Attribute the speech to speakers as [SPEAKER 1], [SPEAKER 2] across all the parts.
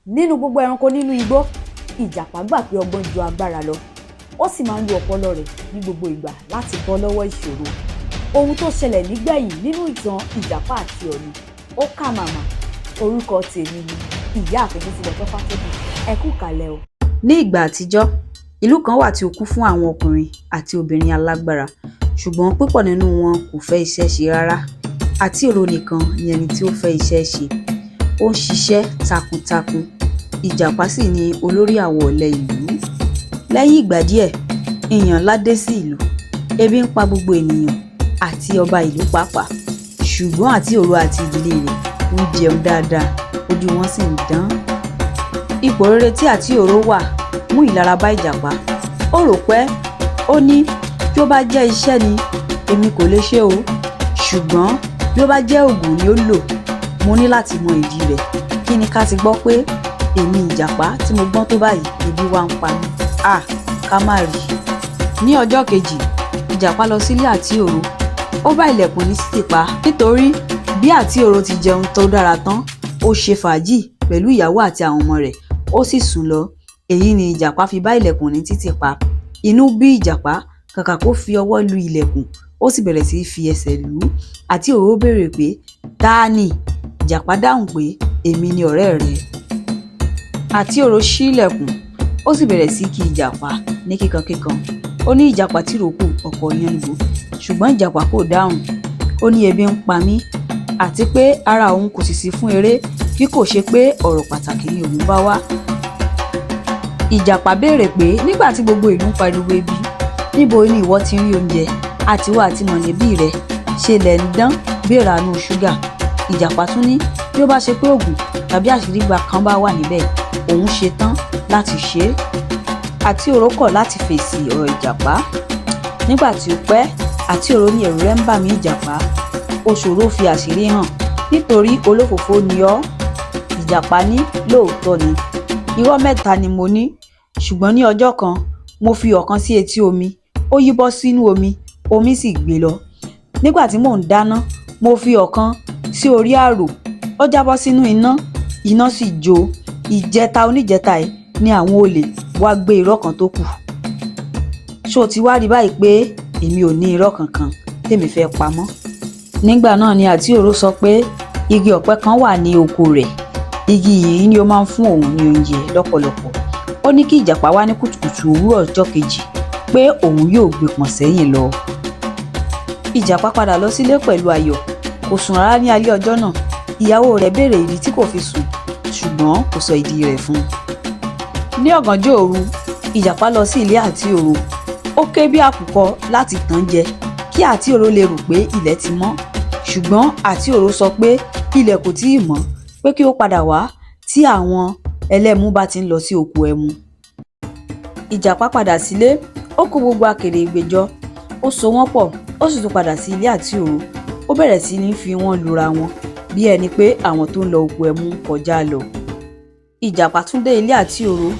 [SPEAKER 1] Nínú gbogbo ẹranko nínú igbó, ìjàpá gbà pé ọgbọ́n ju agbára lọ. Ó sì máa ń lo ọpọlọ rẹ̀ ní gbogbo ìgbà láti bọ́ lọ́wọ́ ìṣòro. Ohun tó ṣẹlẹ̀ nígbẹ̀yìn nínú ìtàn Ìjàpá àti Ọ̀ọ̀nì, ó kà màmá. Orúkọ tèmi ni Ìyáàfin Títílọpẹ́ Fátóbì. Ẹ kú kàlẹ̀ o.
[SPEAKER 2] Ní ìgbà àtijọ́, ìlú kan wà tí ó kún fún àwọn ọkùnrin àti obìnrin alágbára, ṣùgbọ́n púpọ̀ nínú wọn kò fẹ́ iṣẹ́ ṣe rárá. Àtíòro nìkan ni ẹni tí ó fẹ́ iṣẹ́ ṣe. Ó ń ṣiṣẹ́ takuntakun. Ìjàpá sì ni olórí àwọn ọ̀lẹ ìlú. Lẹ́yìn ìgbà díẹ̀, ìyàn ńlá dé sí ìlú. Ebi ń pa gbogbo ènìyàn àti ọba ìlú pàápàá. Ṣùgbọ́n Àtíòro àti ìdílé rẹ̀ ń jẹun dáadáa, ojú wọn sì ń dán. Ipò rere tí Àtíòro wà mú ìlara bá Ìjàpá. Ó rò pé ó ní bí ó bá jẹ́ iṣẹ́ ni, èmi kò lè ṣe o. Ṣùgbọ́n bí ó bá jẹ́ òògùn ni ó lò, mo ní láti mọ ìdí rẹ̀. Kí ni ká ti gbọ́ pé èmi Ìjàpá tí mo gbọ́n tó báyìí, ebi wá ń pa mí? À, ká má rí. Ní ọjọ́ kejì, Ìjàpá lọ sílé Àtíòro. Ó bá ilẹ̀kùn ní títì pa nítorí bí Àtíòro ti jẹun tó dára tán, ó ṣe fàájì pẹ̀lú ìyàwó àti àwọn ọmọ rẹ̀, ó sì sùn lọ. Èyí ni Ìjàpá fi bá ilẹ̀kùn ní títì pa. Inú bí Ìjàpá, kàkà kó fi ọwọ́ lu ilẹ̀kùn, ó sì bẹ̀rẹ̀ sí í fi ẹsẹ̀ lù ú. Àtíòro béèrè pé, "Ta ni?" Ìjàpá dáhùn pé, "Èmi ni ọ̀rẹ́ rẹ." Àtíòro ṣí ilẹ̀kùn, ó sì bẹ̀rẹ̀ sí í kí Ìjàpá ní kíkankíkan. Ó ní Ìjàpá tìrókò ọkọ Yánníbo, ṣùgbọ́n Ìjàpá kò dáhùn. Ó ní ebi ń pa mí àti pé ara òun kò sì sí fún eré bí kò ṣe pé ọ̀rọ̀ pàtàkì ni òun bá wá. Ìjàpá béèrè pé nígbà tí gbogbo ìlú ń pariwo ebi, níbo ni ìwọ ti ń rí oúnjẹ? Àtiwọ àti mọ̀lẹ́bí rẹ ṣe lẹ̀ ń dán bí èèrà ṣúgà. Ìjàpá tún ní bí ó bá ṣe pé òògùn tàbí àṣírí kan bá wà níbẹ̀, òun ṣetán láti ṣe é. Àtíòro kọ̀ láti fèsì ọ̀rọ̀ Ìjàpá. Nígbà tí ó pẹ́, Àtíòro ní ẹ̀rù rẹ ń bà mí, Ìjàpá. Ó ṣòro fi àṣírí hàn nítorí olófòófó ni ọ́. Ìjàpá ní lóòótọ́ ni. Irọ́ mẹ́ta ni mo ní, ṣùgbọ́n ní ọjọ́ kan, mo fi ọ̀kan sí etí omi, ó yíbọ́ sínú omi, omi sì gbé lọ. Nígbà tí mò ń dáná, mo fi ọ̀kan sí orí ààrò, ó jábọ́ sínú iná, iná sì jó. Ìjẹta oníjẹta yìí ni àwọn olè wá gbé irọ́ kan tó kù. Ṣó ti wá rí báyìí pé èmi ò ní irọ́ kankan tèmi fẹ́ pamọ́? Nígbà náà ni Àtíòro sọ pé igi ọ̀pẹ kan wà ní oko rẹ̀. Igi yìí ni ó máa ń fún òun ní oúnjẹ lọ́pọ̀lọpọ̀. Ó ní kí Ìjàpá wá ní kùtùkùtù òwúrọ̀ ọjọ́ kejì pé òun yóò gbé pọ̀n sẹ́yìn lọ. Ìjàpá padà lọ sílé pẹ̀lú ayọ̀. Kò sùn rárá ní alẹ́ ọjọ́ náà. Ìyàwó rẹ̀ béèrè ìdí tí kò fi sùn, ṣùgbọ́n kò sọ ìdí rẹ̀ fún un. Ní ọ̀gànjọ́ òru, Ìjàpá lọ sí ilé Àtíòro. Ó ké bí àkùkọ láti tàn jẹ kí Àtíòro lè rò pé ilẹ̀ ti mọ́. Ṣùgbọ́n Àtíòro sọ pé ilẹ̀ kò tíì mọ́, pé kí ó padà wá tí àwọn ẹlẹ́mu bá ti ń lọ sí oko ẹmu. Ìjàpá padà sílé, ó kó gbogbo akèrègbè jọ, ó so wọ́n pọ̀, ó sì tún padà sí ilé Àtíòro. Ó bẹ̀rẹ̀ sí ní fi wọ́n lura wọn bí ẹni pé àwọn tó ń lọ oko ẹmu ń kọjá lọ. Ìjàpá tún dé ilé Àtíòro,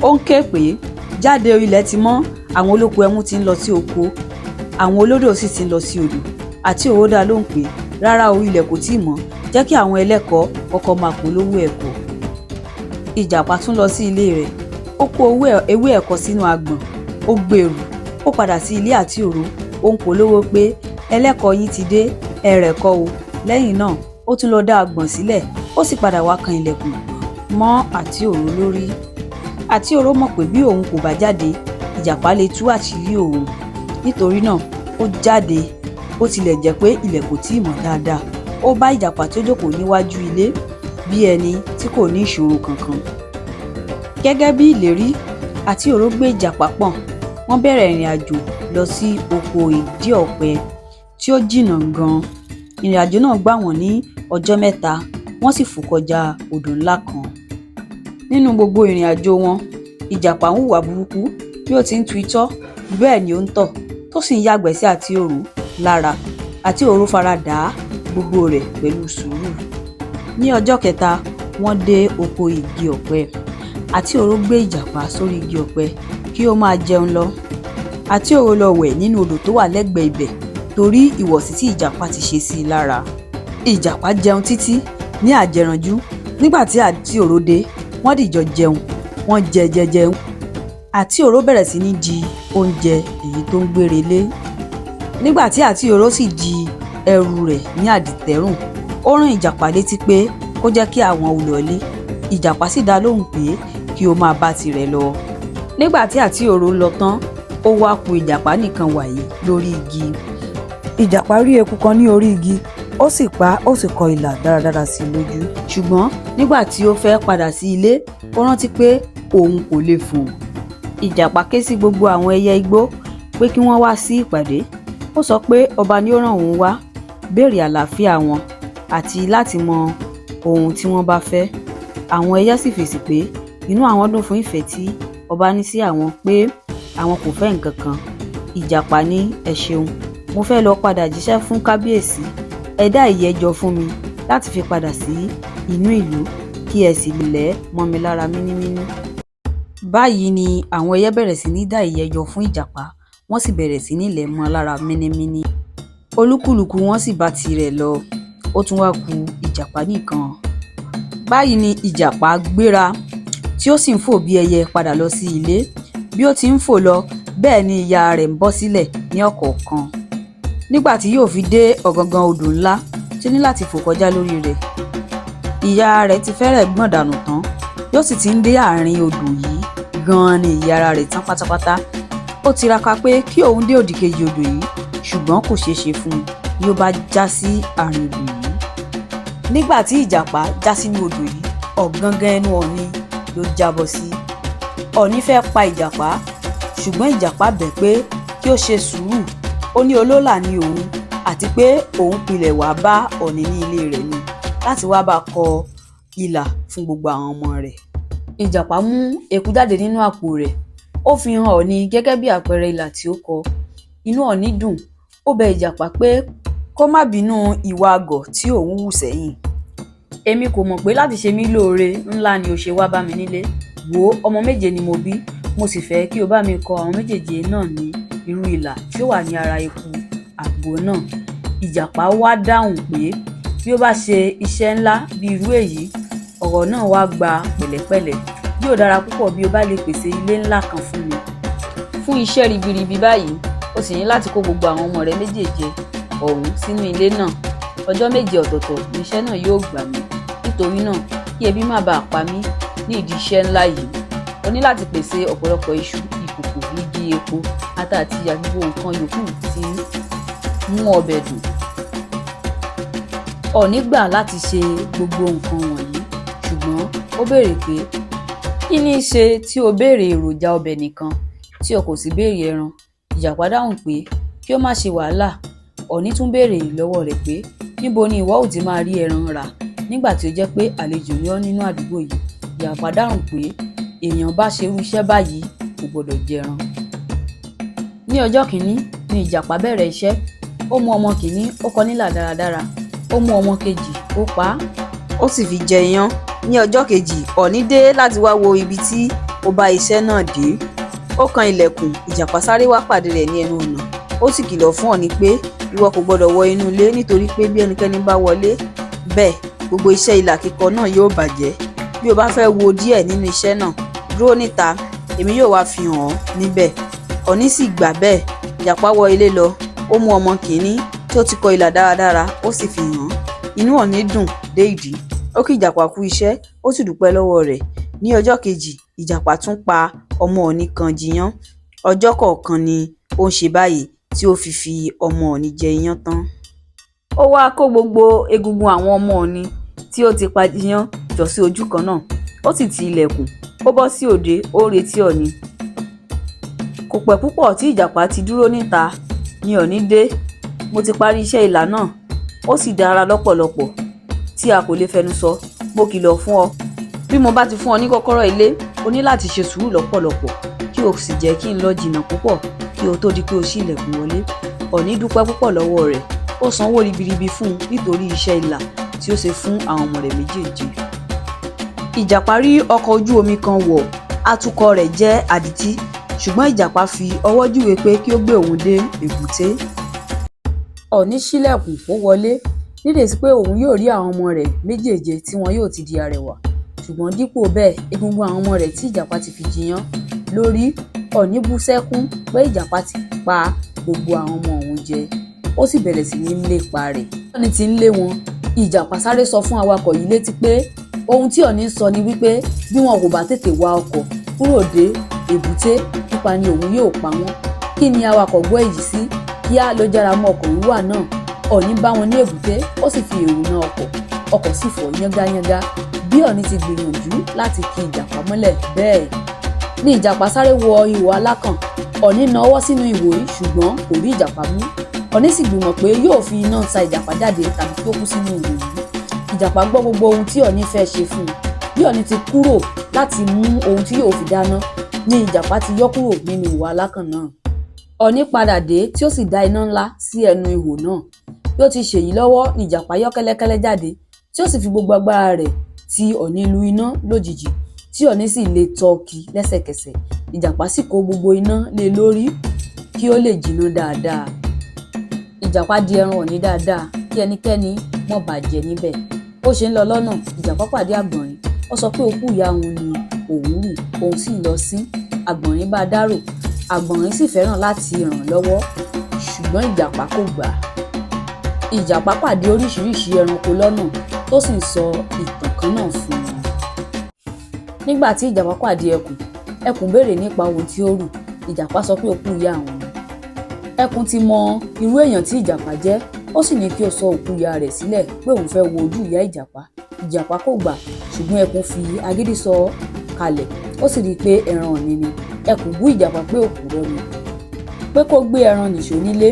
[SPEAKER 2] ó ń ké pé, "Jáde, ilẹ̀ ti mọ́, àwọn olóko ẹmu ti ń lọ sí oko, àwọn olódò sì ti ń lọ sí odò." Àtíòro dá lóhùn pé, "Rárá o, ilẹ̀ kò tíì mọ́, jẹ́ kí àwọn ẹlẹ́kọ̀ọ́ kọ́kọ́ máa polówó ẹ̀kọ." Ìjàpá tún lọ sí ilé rẹ̀, ó kó ewé ẹ̀kọ sínú agbọ̀n, ó gbèrú, ó padà sí ilé Àtíòro, ó ń polówó pé, "Ẹlẹ́kọ̀ọ́ yín ti dé, ẹ rẹ̀kọ o." Lẹ́yìn náà, ó tún lọ dá agbọ̀n sílẹ̀, ó sì padà wá kan ilẹ̀kùn mọ́ Àtíòro lórí. Àtíòro mọ̀ pé bí òun kò bá jáde, Ìjàpá lè tú àṣírí òun. Nítorí náà, ó jáde bó tilẹ̀ jẹ́ pé ilẹ̀ kò tíì mọ́ dáadáa. Ó bá Ìjàpá tó jókòó níwájú ilé bí ẹni tí kò ní ìṣòro kankan. Gẹ́gẹ́ bí ìlérí, Àtíòro gbé Ìjàpá pọ̀n. Wọ́n bẹ̀rẹ̀ ìrìn àjò lọ sí oko ìdí ọ̀pẹ tí ó jìnnà gan-an. Ìrìn àjò náà gbà wọ́n ní ọjọ́ mẹ́ta, wọ́n sì fò kọjá odò ńlá kan. Nínú gbogbo ìrìn àjò wọn, Ìjàpá ń hùwà burúkú. Bí ó ti ń tu itọ́, bẹ́ẹ̀ ni ó ń tọ̀, tó sì ń yàgbẹ́ sí Àtíòro lára. Àtíòro fara dà á gbogbo rẹ̀ pẹ̀lú sùúrù. Ní ọjọ́ kẹta, wọ́n dé oko igi ọ̀pẹ. Àtíòro gbé Ìjàpá sórí igi ọ̀pẹ kí ó máa jẹun lọ. Àtíòro lọ wẹ̀ nínú odò tó wà lẹ́gbẹ̀ẹ́ ibẹ̀ torí ìwọ̀sí tí Ìjàpá ti ṣe sí i lára. Ìjàpá jẹun títí ní àjẹranjú. Nígbà tí Àtíòro dé, Wọ́n dìjọ jẹun, wọ́n jẹ jẹ jẹ. Àtíoró bẹ̀rẹ̀ sí ní di oúnjẹ èyí tó ń gbére lé. Nígbà tí Àtíoró sì di ẹrù rẹ̀ ní àdìtẹ́rùn, ó rán Ìjàpá létí pé kó jẹ́ kí àwọn ó lọlé. Ìjàpá sì dá lóhùn pé kí ó máa bá tirẹ̀ lọ. Nígbà tí Àtíoró lọ tán, ó wá ku Ìjàpá nìkan wàyí lórí igi. Ìjàpá rí eku kan ní orí igi, ó sì pa á, ó sì kọ ìlà dáradára sí i lójú. Ṣùgbọ́n nígbà tí ó fẹ́ padà sí ilé, ó rántí pé òun kò lè fò. Ìjàpá ké sí gbogbo àwọn ẹyẹ igbó pé kí wọ́n wá sí ìpàdé. Ó sọ pé ọba ni ó rán òun wá béèrè àlàáfíà wọn àti láti mọ ohun tí wọ́n bá fẹ́. Àwọn ẹyẹ sì fèsì pé inú àwọn dùn fún ìfẹ́ tí ọba ní sí àwọn, pé àwọn kò fẹ́ nǹkan kan. Ìjàpá ní, ẹ ṣeun, mo fẹ́ lọ padà jíṣẹ́ fún kábíyèsí. Ẹ dá ìyẹ́ jọ fún mi láti fi padà sí inú ìlú, kí ẹ sì lẹ̀ ẹ́ mọ́ mi lára mínímíní. Báyìí ni àwọn ẹyẹ bẹ̀rẹ̀ sí ní dá ìyẹ́ jọ fún Ìjàpá, wọ́n sì bẹ̀rẹ̀ sí ní lẹ̀ ẹ́ mọ́ lára mínímíní. Olúkúlùkù wọn sì bá tirẹ̀ lọ, ó tún wá ku Ìjàpá nìkan. Báyìí ni Ìjàpá gbéra tí ó sì ń fò bí ẹyẹ padà lọ sí ilé. Bí ó ti ń fò lọ, bẹ́ẹ̀ ni ìyá rẹ̀ ń bọ́ sílẹ̀ ní ọ̀kọ̀ọ̀kan. Nígbà tí yóò fi dé ọ̀gangan odò ńlá tí ó ní láti fò kọjá lórí rẹ̀, ìyá rẹ̀ ti fẹ́rẹ̀ gbọ̀n dànù tán. Bí ó sì ti ń dé àárín odò yìí gan-an ni ìyẹ́ ara rẹ̀ tán pátápátá. Ó tiraka pé kí òun dé òdìkejì odò yìí, ṣùgbọ́n kò ṣeé ṣe fún un ní ó bá já sí àárín odò yìí. Nígbà tí Ìjàpá já sínú odò yìí, ọ̀gangan ẹnu Ọ̀ọ̀ni ló jábọ́ sí. Ọ̀ọ̀ni fẹ́ pa Ìjàpá, ṣùgbọ́n Ìjàpá bẹ̀ pé kí ó ṣe sùúrù. Ó ní olólà ni òun, àti pé òun pilẹ̀ wá bá Ọ̀ọ̀ni ní ilé rẹ̀ ni láti wá bá kọ ìlà fún gbogbo àwọn ọmọ rẹ̀. Ìjàpá mú eku jáde nínú àpò rẹ̀, ó fi hàn Ọ̀ọ̀ni gẹ́gẹ́ bí àpẹẹrẹ ìlà tí ó kọ. Inú Ọ̀ọ̀ni dùn, ó bẹ Ìjàpá pé kó má bínú ìwà àgọ̀ tí òun hù sẹ́yìn. Èmi kò mọ̀ pé láti ṣe mí lóore ńlá ni o ṣe wá bá mi nílé. Wò ó, ọmọ méje ni mo bí, mo sì fẹ́ kí o bá mi kọ àwọn méjèèje náà ní irú ìlà tí ó wà ní ara eku àgbò náà. Ìjàpá wá dáhùn pé bí ó bá ṣe iṣẹ́ ńlá bí irú èyí, ọ̀rọ̀ náà wá gba pẹ̀lẹ́pẹ̀lẹ́. Yóò dára púpọ̀ bí o bá lè pèsè ilé ńlá kan fún mi. Fún iṣẹ́ ribiribi báyìí, o sì ní láti kó gbogbo àwọn ọmọ rẹ méjèèje ọ̀hún sínú ilé náà. Ọjọ́ méje ọ̀tọ̀ọ̀tọ̀ ni iṣẹ́ náà yóò gbà mí. Nítorí náà, kí ebi má baà pa mí ní ìdí iṣẹ́ ńlá yìí, o ní láti pèsè ọ̀pọ̀lọpọ̀ iṣu, ìkòkò, igi epo, ata àti gbogbo nǹkan yòókù tí ń mú ọbẹ̀ dùn. Ọ̀ọ̀ni gbà láti ṣe gbogbo nǹkan wọ̀nyí, ṣùgbọ́n ó béèrè pé kí ní í ṣe tí o béèrè èròjà ọbẹ̀ nìkan tí o kò sì béèrè ẹran. Ìjàpá dáhùn pé kí ó má ṣe wàhálà. Ọ̀ọ̀ni tún béèrè lọ́wọ́ rẹ̀ pé níbo ni ìwọ ó ti máa rí ẹran rà nígbà tí ó jẹ́ pé àlejò ni ọ́ nínú àdúgbò yìí. Ìjàpá dáhùn pé èèyàn bá ṣerú iṣẹ́ báyìí kò gbọdọ̀ jẹran. Ní ọjọ́ kìíní ni Ìjàpá bẹ̀rẹ̀ iṣẹ́. Ó mú ọmọ kìíní, ó kọ nílà dáradára. Ó mú ọmọ kejì, ó pa á, ó sì fi jẹ iyán. Ní ọjọ́ kejì, Ọ̀ọ̀ni dé láti wá wo ibi tí ó bá iṣẹ́ náà dé. Ó kan ilẹ̀kùn, Ìjàpá sáré wá pàdé rẹ̀ ní ẹnu ọ̀nà. Ó sì kìlọ̀ fún Ọ̀ọ̀ni pé ìwọ kò gbọdọ̀ wọ inú ilé, nítorí pé bí ẹnikẹ́ni bá wọlé bẹ́ẹ̀, gbogbo iṣẹ́ ìlà kíkọ náà yóò bàjẹ́. Bí o bá fẹ́ wo díẹ̀ nínú iṣẹ́ náà, dúró níta, èmi yóò wá fi hàn ọ́ níbẹ̀. Ọ̀ọ̀ni sì gbà bẹ́ẹ̀. Ìjàpá wọ ilé lọ, ó mú ọmọ kìíní tí ó ti kọ ìlà dáradára, ó sì fi hàn án. Inú Ọ̀ọ̀ni dùn dé ìdí. Ó kí Ìjàpá kú iṣẹ́, ó sì dúpẹ́ lọ́wọ́ rẹ̀. Ní ọjọ́ kejì, Ìjàpá tún pa ọmọ Ọ̀ọ̀ni kan jiyán. Ọjọ́ kọ̀ọ̀kan ni ó ń ṣe báyìí tí ó fi fi ọmọ Ọ̀ọ̀ni jẹ iyán tán. Ó wá kó gbogbo egungun àwọn ọmọ Ọ̀ọ̀ni tí ó ti pa jiyán jọ sí ojú kan náà. Ó sì ti ilẹ̀kùn, ó bọ́ sí òde, ó ń retí Ọ̀ọ̀ni. Kò pẹ́ púpọ̀ tí Ìjàpá ti dúró níta ni Ọ̀ọ̀ni dé. Mo ti parí iṣẹ́ ìlà náà, ó sì dára lọ́pọ̀lọpọ̀ tí a kò lè fẹnu sọ. Mo kìlọ̀ fún ọ, bí mo bá ti fún ọ ní kọ́kọ́rọ́ ilé, o ní láti ṣe sùúrù lọ́pọ̀lọpọ̀ kí o sì jẹ́ kí n lọ jìnnà púpọ̀ kí o tó di pé o ṣí ilẹ̀kùn wọlé. Ọ̀ọ̀ni dúpẹ́ púpọ̀ lọ́wọ́ rẹ̀, ó sanwó ribiribi fún un nítorí iṣẹ́ ìlà tí ó ṣe fún àwọn ọmọ rẹ̀ méjèèje. Ìjàpá rí ọkọ̀ ojú omi kan wọ̀, atukọ̀ rẹ̀ jẹ́ adití, ṣùgbọ́n Ìjàpá fi ọwọ́ júwe pé kí ó gbé òun dé èbúté. Ọ̀ọ̀ni ṣílẹ̀kùn, ó wọlé, nírètí pé òun yóò rí àwọn ọmọ rẹ̀ méjèèje tí wọn yóò ti di arẹwà. Ṣùgbọ́n dípò bẹ́ẹ̀, egungun àwọn ọmọ rẹ̀ tí ìjàpá ti fi jiyán lórí. Ọ̀ọ̀ni bú sẹ́kún pé ìjàpá ti pa gbogbo àwọn ọmọ òun jẹ, ó sì bẹ̀rẹ̀ sí ní lépa rẹ̀. Ọ̀ọ̀ni ti ń lé wọn. Ìjàpá sáré sọ fún awakọ̀ yìí létí pé ohun tí Ọ̀ọ̀ni sọ ni wípé bí wọn kò bá tètè wa ọkọ̀ kúrò dé èbúté, pípa ni òun yóò pa wọ́n. Kí ni awakọ̀ gbọ́ èyí sí? Kíá ló jára mọ́ ọkọ̀ wíwà náà. Ọ̀ọ̀ni bá wọn ní èbúté, ó sì fi èrò na ọkọ̀, ọkọ̀ sì fọ́ yángayánga. Bí Ọ̀ọ̀ni ti gbìyànjú láti ki ìjàpá mọ́lẹ̀ bẹ́ẹ̀ ní ìjàpá sáré wọ ihò alákàn. Ọ̀ọ̀ni na ọwọ́ sínú ihò yìí, ṣùgbọ́n kò rí ìjàpá mú. Ọ̀ọ̀ni sì gbìmọ̀ pé yóò fi iná ta ìjàpá jáde tàbí kí ó kú sínú ihò yìí. Ìjàpá gbọ́ gbogbo ohun tí Ọ̀ọ̀ni fẹ́ ṣe fún un. Bí Ọ̀ọ̀ni ti kúrò láti mú ohun tí yóò fi dáná ní ìjàpá ti yọ́ kúrò nínú ihò alákàn náà. Ọ̀ọ̀ni padà dé tí ó sì dá iná ńlá sí ẹnu ihò náà. Bí ó ti ṣèyí lọ́wọ́ ní ìjàpá yọ́ kẹ́lẹ́kẹ́lẹ́ jáde, tí ó sì fi gbogbo agbára rẹ̀ tí Ọ̀ọ̀ni lu iná lójijì, tí Ọ̀ọ̀ni sì lè tọ́ọ̀kì lẹ́sẹ̀kẹsẹ̀. Ìjàpá sì kó gbogbo iná lé lórí kí ó lè jiná dáadáa. Ìjàpá di ẹran Ọ̀ọ̀ni dáadáa kí ẹnikẹ́ni mọ̀ bá jẹ níbẹ̀. Bó ṣe ń lọ lọ́nà, ìjàpá pàdé àgbọ̀nrín. Ó sọ pé òkú ìyá òun ni òun rù, òun sì lọ sí. Àgbọ̀nrín bá dárò. Àgbọ̀nrín sì fẹ́ràn láti ràn án lọ́wọ́, ṣùgbọ́n ìjàpá kò gbà. Ìjàpá pàdé oríṣiríṣi ẹranko lọ́nà tó sì ń sọ ìtàn kan náà fún wọn. Nígbà tí ìjàpá pàdé ẹkùn, ẹkùn béèrè nípa ohun tí ó rù. Ìjàpá sọ pé òkú ìyá òun ni. Ẹkùn ti mọ irú èèyàn tí ìjàpá jẹ́, ó sì ní kí ó sọ òkú ìyá rẹ̀ sílẹ̀ pé òun fẹ́ wo ojú ìyá ìjàpá. Ìjàpá kò gbà, ṣùgbọ́n ẹkùn fi agídí sọ kalẹ̀, ó sì rí i pé ẹran Ọ̀ọ̀ni ni. Ẹkùn bú ìjàpá pé òpùrọ́ ni, pé kó gbé ẹran nìṣó nílé,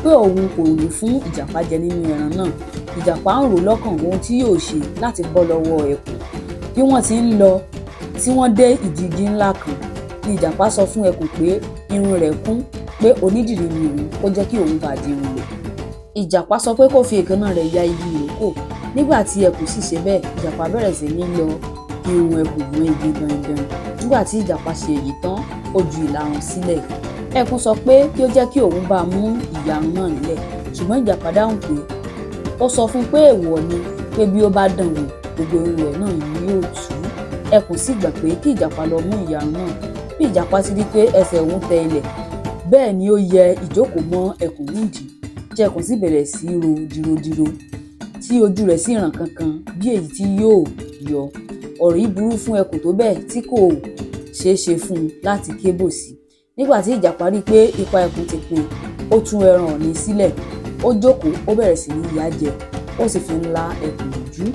[SPEAKER 2] pé òun kò ní fún ìjàpá jẹ nínú ẹran náà. Ìjàpá ń rò lọ́kàn ohun tí yóò ṣe láti bọ́ lọ́wọ́ ẹkùn. Bí wọ́n ti ń lọ tí wọ́n dé ìdí igi ńlá kan ní ìjàpá sọ fún ẹkùn pé irun rẹ̀ kún, pé onídìrí ni òun, kó jẹ́ kí òun bá di irun rẹ̀. Ìjàpá sọ pé kó fi èékánná rẹ̀ ya igi ìrókò. Nígbà tí ẹkùn sì ṣe bẹ́ẹ̀, ìjàpá bẹ̀rẹ̀ sí ní lọ irun ẹkùn mọ́ igi dandan. Nígbà tí ìjàpá ṣe èyí tán, ó ju ìlarun sílẹ̀. Ẹkùn sọ pé kí ó jẹ́ kí òun bá mú ìyarun náà nílẹ̀, ṣùgbọ́n ìjàpá dáhùn pé ó sọ fún pé èèwọ̀ ni, pé bí ó bá dán wò, gbogbo irun rẹ̀ náà ni yóò tú. Ẹkùn sì gbà pé kí ìjàpá lọ mú ìyarun náà. Bí ìjàpá ti rí pé ẹsẹ̀ òun tẹ ilẹ̀, bẹ́ẹ̀ ni ó yẹ ìjókòó mọ́ ẹkùn nídìí, tí ẹkùn sì bẹ̀rẹ̀ sí í ro dirodiro, tí ojú rẹ̀ sì ràn kankan bí èyí tí yóò yọ. Ọ̀rọ̀ yìí burú fún ẹkùn tó bẹ́ẹ̀ tí kò ṣeé ṣe fún un láti kébò sí. Nígbà tí ìjàpá rí i pé ipa ẹkùn ti pin, ó tú ẹran Ọ̀ọ̀ni sílẹ̀, ó jókòó, ó bẹ̀rẹ̀ sí ní yá jẹ, ó sì fi ń lá ẹkùn lójú.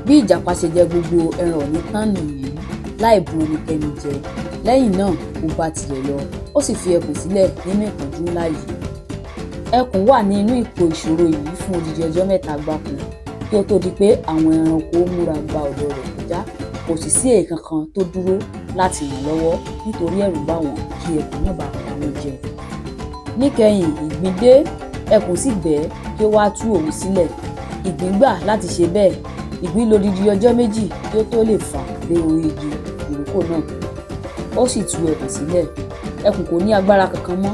[SPEAKER 2] Bí ìjàpá ṣe jẹ gbogbo ẹran Ọ̀ọ̀ni tán nìyí láì bùn ẹnikẹ́ni jẹ. Lẹ́yìn náà ó bá tirẹ̀ lọ, ó sì fi ẹkùn sílẹ̀ nínú ìpọ́njú ńlá yìí. Ẹkùn wà ní inú ipò ìṣòro yìí fún odidi ọjọ́ mẹ́ta gbáko kí ó tó di pé àwọn ẹranko múra gba ọ̀dọ̀ rẹ̀ kọjá. Kò sì sí èèkàn kan tó dúró láti ràn lọ́wọ́ nítorí ẹ̀rù bà wọ́n kí ẹkùn má bàa pa wọ́n jẹ. Níkẹyìn ìgbín dé, ẹkùn sì bẹ̀ ẹ́ kí ó wá tú òun sílẹ̀. Ìgbín gbà láti ṣe bẹ́ẹ̀. Ìgbín lò odidi ọjọ́ méjì kí ó tó lè fà dé orí igi ìrókò náà, ó sì tú ẹkùn sílẹ̀. Ẹkùn kò ní agbára kankan mọ́,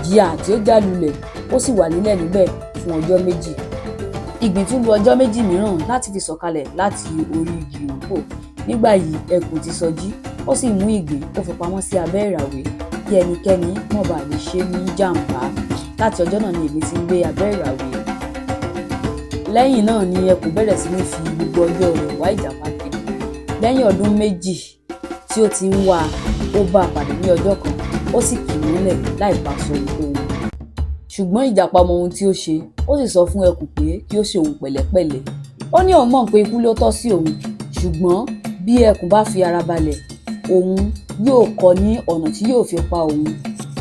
[SPEAKER 2] jìà tí ó já lulẹ̀, ó sì wà nílẹ̀ níbẹ̀ fún ọjọ́ méjì. Ìgbín tún lo ọjọ́ méjì mìíràn láti fi sọ̀kalẹ̀ láti orí igi ìrókò. Nígbà yìí ẹkùn ti sọjí, ó sì mú ìgbín, ó fi pamọ́ sí abẹ́ ìràwé kí ẹnikẹ́ni má bàa lè ṣe ní jàǹbá. Láti ọjọ́ náà ni ìgbín ti ń gbé abẹ́ ìràwé. Lẹ́yìn náà ni ẹkùn bẹ̀rẹ̀ sí ní fi gbogbo ọjọ́ rẹ̀ wá ìjàpá kiri. Lẹ́yìn ọdún méjì tí ó ti ń wá a, ó bá a pàdé ní ọjọ́ kan, ó sì kì í mọ́lẹ̀ láì bá sọ ohunkóhun. Ṣùgbọ́n ìjàpá mọ ohun tí ó ṣe, ó sì sọ fún ẹkùn pé kí ó ṣe òun pẹ̀lẹ́pẹ̀lẹ́. Ó ní òun mọ̀ pé ikú ló tọ́ sí òun, ṣùgbọ́n bí ẹkùn bá fi ara balẹ̀, òun yóò kọ́ ní ọ̀nà tí yóò fi pa òun.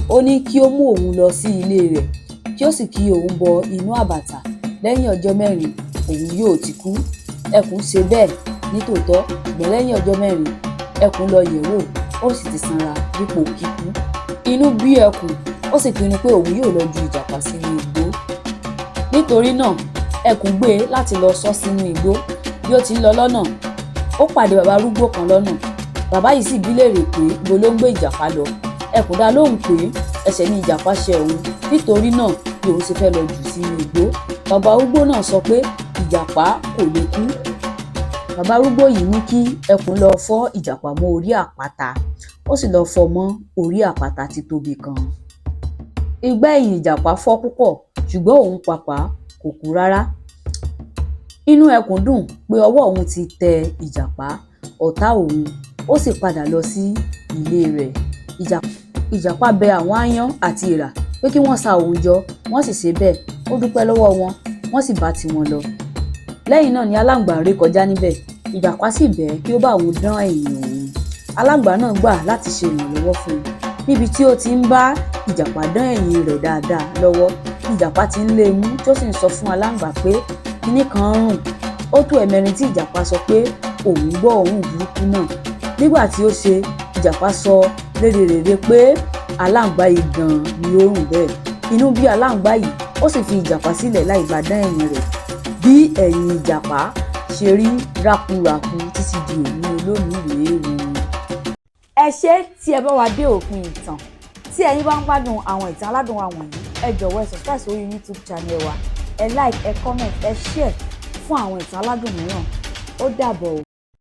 [SPEAKER 2] Ó ní kí ó mú òun lọ sí ilé rẹ̀, kí ó sì kí òun bọ inú àbàtà. Lẹ́yìn ọjọ́ mẹ́rin, òun yóò ti kú. Ẹkùn ṣe bẹ́ẹ̀ nítòótọ́, ṣùgbọ́n lẹ́yìn ọjọ́ mẹ́rin, ẹkùn lọ yẹ̀ wò, ó sì ti sanra dípò kíkú. Inú bí ẹkùn, ó sì pinnu pé òun yóò lọ ju ìjàpá sínú igbó. Nítorí náà, ẹkùn gbé e láti lọ sọ sínú igbó. Bí ó ti ń lọ lọ́nà, ó pàdé bàbá arúgbó kan lọ́nà. Bàbá yìí sì bí léèrè pé ibo ló ń gbé ìjàpá lọ. Ẹkùn dá lóhùn pé ẹ̀ṣẹ̀ ni ìjàpá ṣe òun, nítorí náà ni òun ṣe fẹ́ lọ jù sínú igbó. Bàbá arúgbó náà sọ pé ìjàpá kò lè kú.
[SPEAKER 1] Bàbá arúgbó yìí ní kí ẹkùn lọ fọ́ ìjàpá mọ́ orí àpáta, ó sì lọ fọ́ mọ́ orí àpáta títóbi kan. Igbá ẹ̀yìn ìjàpá fọ́ púpọ̀, ṣùgbọ́n òun pàápàá kò kú rárá. Inú ẹkùn dùn pé ọwọ́ òun ti tẹ ìjàpá, ọ̀tá òun, ó sì padà lọ sí ilé rẹ̀. Ìjàpá bẹ àwọn aáyán àti èèrà pé kí wọ́n sa òun jọ, wọ́n sì ṣe bẹ́ẹ̀. Ó dúpẹ́ lọ́wọ́ wọn, wọ́n sì bá tiwọn lọ. Lẹ́yìn náà ni aláǹgbá ré kọjá níbẹ̀. Ìjàpá sì bẹ̀ ẹ́ kí ó bá òun dán ẹ̀yìn òun. Aláǹgbá náà gbà láti ṣe ìrànlọ́wọ́ fún un. Níbi tí ó ti ń bá ìjàpá dán ẹ̀yìn rẹ̀ dáadáa lọ́wọ́, ìjàpá ti ń lé imú tí ó sì ń sọ fún aláǹgbá pé kinní kan ń rùn. Ó tó ẹ̀mẹrin tí ìjàpá sọ pé òun gbọ́ òórùn burúkú náà. Nígbà tí ó ṣe, ìjàpá sọ lédèrèdè pé aláǹgbá yìí gan-an ni ó rùn bẹ́ẹ̀. Inú bí aláǹgbá yìí, ó sì fi ìjàpá sílẹ̀ láì bá dán ẹ̀yìn rẹ̀. Bí ẹ̀yìn ìjàpá ṣe rí rákúrakú títí di òní olónìí rèé o. Ẹ ṣé tí ẹ bá wa dé òpin ìtàn. Tí ẹ̀yin bá ń gbádùn àwọn ìtàn aládùn wa wọ̀nyí, ẹ jọ̀wọ́, ẹ subscribe sórí YouTube channel wa, ẹ like, ẹ comment, ẹ share fún àwọn ìtàn aládùn mìíràn. Ó dàbọ̀ o.